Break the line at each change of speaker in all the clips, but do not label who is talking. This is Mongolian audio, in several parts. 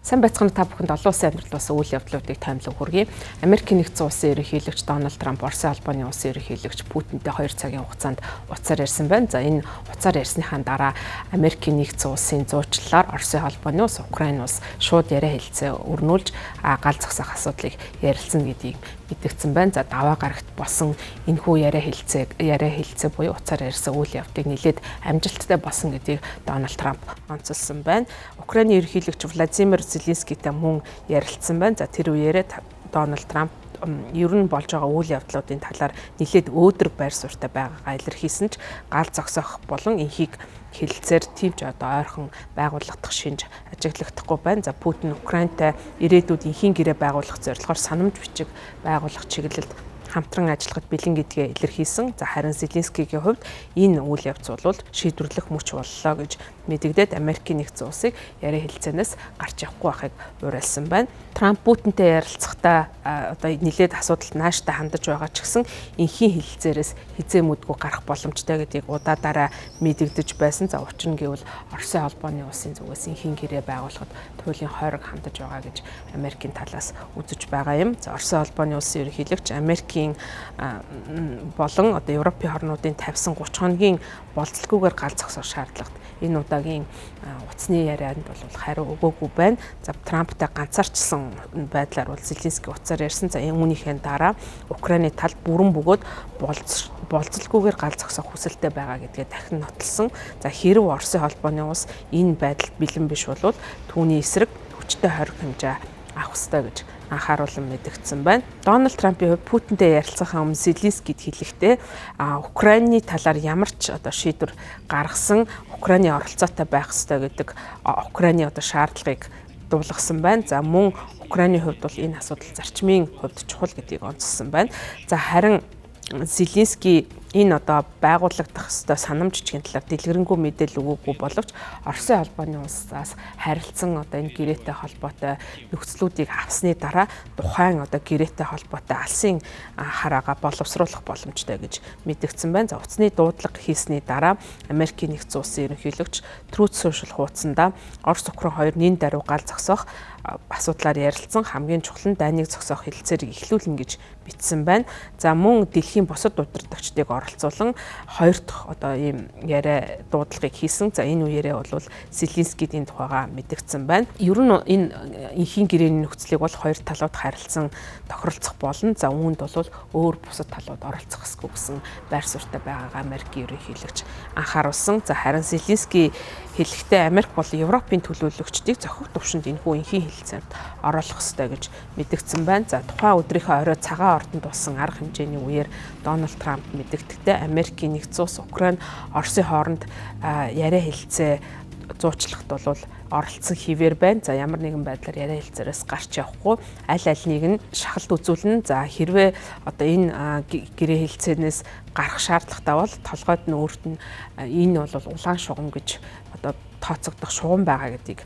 Сайн байцгаана, та бүхэнд олон улсын амьдрал болсон үйл явдлуудыг таймлан хүргэе. Америкийн нэгдсэн улсын ерөнхийлөгч Дональд Трамп Оросын холбооны улсын ерөнхийлөгч Путинтэй 2 цагийн хугацаанд утсаар ярьсан байна. За, энэ утсаар ярьсныхаа дараа Америкийн нэгдсэн улсын зуучлалаар Оросын холбооны улс, Украин улс шууд яриа хэлцээ өрнүүлж гал зогсоох асуудлыг ярилцсан гэдгийг мэдэгдсэн байна. За, даваа гарагт болсон энэхүү яриа хэлцээ буюу утсаар ярьсан үйл явдлыг нэлээд амжилттай болсон гэдгийг Дональд Трамп онцолсон байна. Украины ерөнхийлөгч Владимир Зеленскийтэй мөн ярилцсан байна. За, тэр үеэрээ Дональд Трамп ер нь болж байгаа үйл явдлуудын талаар нэлээд өөдрөг байр суурьтай байгаагаа илэрхийлсэн ч гал зогсоох болон энхийг хэлэлцээр тийм ч одоо ойрхон байгуулагдах шинж ажиглагдахгүй байна. За, Путин Украинтай ирээдүйд энхийн гэрээ байгуулах зорилгоор санамж бичиг байгуулах чиглэлд хамтран ажиллахад бэлэн гэдгээ илэрхийлсэн. За, харин Зеленскийгийн хувьд энэ үйл явц бол шийдвэрлэх мөч боллоо гэж мэдэгдээд, Америкийн нэгдсэн улсыг яриа хэлцээнээс гарч явахгүй байхыг уриалсан байна. Трамп Путинтэй ярилцахдаа одоо нэлээд асуудалд нааштай хандаж байгаа ч гэсэн энхийн хэлэлцээрээс хэзээ мүдгүй гарах боломжтой гэдгийг удаадаараа мэдэгдэж байсан. За, учир нь гэвэл Оросын холбооны улсын зүгээс энхийн гэрээ байгуулахад туйлын хойрог хандаж байгаа гэж Америкийн талаас үзэж байгаа юм. За, Оросын холбооны улсын ерөнхийлөгч Америкийн болон одоо Европын орнуудын тавьсан 30 хоногийн болзолгүйгээр гал зогсоох шаардлагат энэ удаагийн утасны ярианд бол хариу өгөөгүй байна. За, Трамптай ганцаарчсан байдлаар бол Зеленский утсаар ярьсан. За, үүнийхээ дараа Украины тал бүрэн бөгөөд болзолгүйгээр гал зогсоох хүсэлтэй байгаа гэдгээ дахин нотолсон. За, хэрэв Оросын холбооны улс энэ байдалд бэлэн биш бол түүний эсрэг хүчтэй хориг хэмжээ авах ёстой гэж анхааруулан мэдэгдсэн байна. Дональд Трампын хувьд Путинтэй ярилцахаа өмнө Зеленскийд хэлэхдээ Украины талаар ямар ч одоо шийдвэр гаргасан Украины оролцоотой байх ёстой гэдэг Украины одоо шаардлагыг дуулгасан байна. За, мөн Украины хувьд бол энэ асуудал зарчмын хувьд чухал гэдгийг онцлсон байна. За, харин Зеленский энэ одоо байгуулагдах ёстой санамж бичгийн талаар дэлгэрэнгүй мэдээлэл өгөөгүй боловч Оросын холбооны улсаас харилцан одоо энэ гэрээтэй холбоотой нөхцлүүдийг авсны дараа тухайн одоо гэрээтэй холбоотой алсын хараагаа боловсруулах боломжтой гэж мэдэгдсэн байна. За, утасны дуудлага хийсний дараа Америкийн нэгдсэн улсын ерөнхийлөгч Truth Social хуудсандаа Орос, Украин хоёр нэн даруй гал зогсоох асуудлаар ярилцсан, хамгийн чухал нь дайныг зогсоох хэлэлцээрийг эхлүүлнэ гэж бичсэн байна. За, мөн дэлхийн бусад удирдагчдыг оролцуулан хоёр дахь одоо ийм яриа дуудлагыг хийсэн. За, энэ үеэрээ бол Зеленскийд энэ тухайгаа мэдэгдсэн байна. Ер нь энэ энхийн гэрээний нөхцөлийг бол хоёр талууд харилцан тохиролцох болно. За, үүнд бол өөр бусад талууд оролцох ёсгүй гэсэн байр суурьтай байгаагаа Америкийн ерөнхийлөгч анхааруулсан. За, харин Зеленский хэлэхдээ Америк болон Европын төлөөлөгчдийг зохих төвшөнд энэхүү энхийн хэлэлцээнд оруулах ёстой гэж мэдэгдсэн байна. За, тухайн өдрийнхөө орой цагаан ордонд болсон арга хэмжээний үеэр Дональд Трамп мэдэгдэхдээ Америкийн нэгдсэн улс, Украин, Оросын хооронд яриа хэлэлцээ зуучлахад бол оролцсон хэвээр байна. За, ямар нэгэн байдлаар яриа хэлцээрээс гарч явахгүй, аль альнийг нь шахалт үзүүлнэ. За, хэрвээ одоо энэ гэрээ хэлцээнээс гарах шаардлагатай бол толгойд нь өөрт нь энэ бол улаан шугам гэж одоо тооцогдох шугам байгаа гэдгийг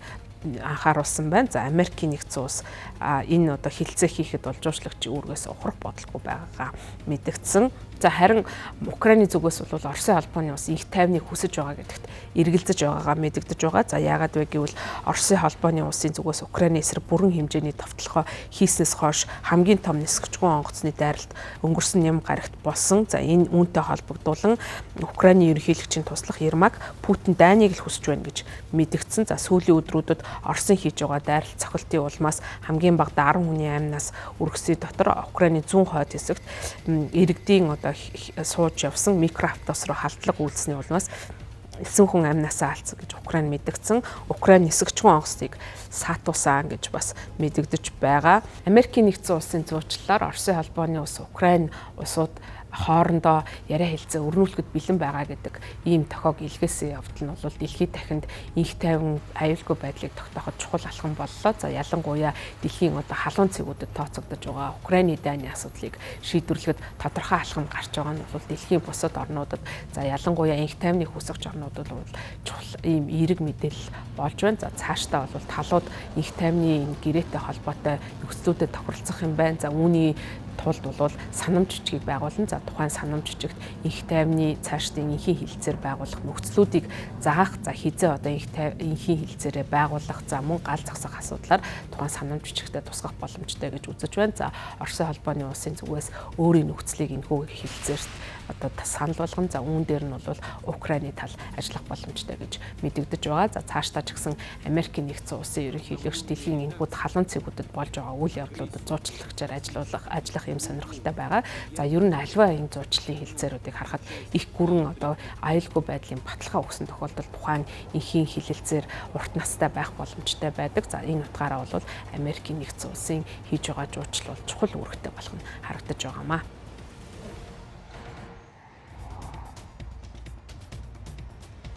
анхааруулсан байна. За, Америкийн нэгдсэн улс энэ одоо хэлэлцээ хийхэд бол жуучлагчийн үүргээс ухрах бодолгүй байгаагаа мэдэгдсэн. За, харин Украины зүгээс бол Оросын холбооны улс энх тайвныг хүсэж байгаа гэдэгт эргэлзэж байгаагаа мэдэгдэж байгаа. За, яагаад вэ гэвэл Оросын холбооны улсын зүгээс Украины эсрэг бүрэн хэмжээний довтолгоо хийснээс хойш хамгийн том нисгчгүй онгоцны дайралт өнгөрсөн ням гарагт болсон. За, энэ үүнтэй холбогдуулан Украины ерөнхийлөгчийн туслах Ермак Путин дайныг л хүсэж байна гэж мэдэгдсэн. За, сүүлийн өдрүүдэд Оросын хийж байгаа дайралт цохилтын улмаас хамгийн багадаа 10 хүний амнаас үргэсний дотор Украины зүүн хойд хэсэгт иргэдийн одоо сууж явсан микроавтобус руу халдлага үйлдсэний улмаас 9 хүн амнасаа алдсан гэж Украин мэдэгдсэн. Украин нисгчгүй онгоцыг саатуулсан гэж бас мэдэгдэж байгаа. Америкийн нэгдсэн улсын зуучлалаар Оросын холбооны улс, Украин улсууд хоорондоо яриа хэлцээ өрнүүлэхэд бэлэн байгаа гэдэг ийм тохиог илгээсэн явдал нь бол дэлхийд дахинд энх тайван, аюулгүй байдлыг тогтооход чухал алхам боллоо. За, ялангуяа дэлхийн одоо халуун цэгүүдэд тооцогдож байгаа Украины дайны асуудлыг шийдвэрлэхэд тодорхой алхам гарч байгаа нь бол дэлхийн бусад орнуудад, за, ялангуяа энх тайвныг хүсэж орнуудад бол чухал ийм эерэг мэдээлэл болж байна. За, цаашдаа бол талууд энх тайвны энэ гэрээтэй холбоотой нөхцлүүдэд тохиролцох юм байна. За, үүний тулд тулд бол санамж бичгийг байгуулна. За, тухайн санамж бичигт энх тайвны цаашдын энхийн хэлэлцээр байгуулах нөхцлүүдийг заах, за, хэзээ одоо энхийн хэлэлцээрээ байгуулах, за, мөн гал зогсох асуудлаар тухайн санамж бичгтээ тусгах боломжтой гэж үзэж байна. За, Оросын холбооны улсын зүгээс өөрийн нөхцлийг энэхүү хэлэлцээрт одоо санал болгон, за, үүн дээр нь бол Украины тал ажиллах боломжтой гэж мэдэгдэж байгаа. За, цаашдаа ч гэсэн Америкийн нэгдсэн улсын ерөнхийлөгч дэлхийн энэхүү халуун цэгүүдэд болж байгаа үйл явдлуудад зуучлагчаар ажиллах юм сонирхолтой байгаа. За, ер нь аливаа энэ зуучлалын хэлэлцээрүүдийг харахад их гүрэн одоо аюулгүй байдлын баталгаа өгсөн тохиолдолд тухайн энхийн хэлэлцээр урт настай байх боломжтой байдаг. За, энэ утгаараа бол Америкийн нэгдсэн улсын хийж байгаа жуулчлал бол чухал үүрэгтэй болох нь харагдаж байгаамаа.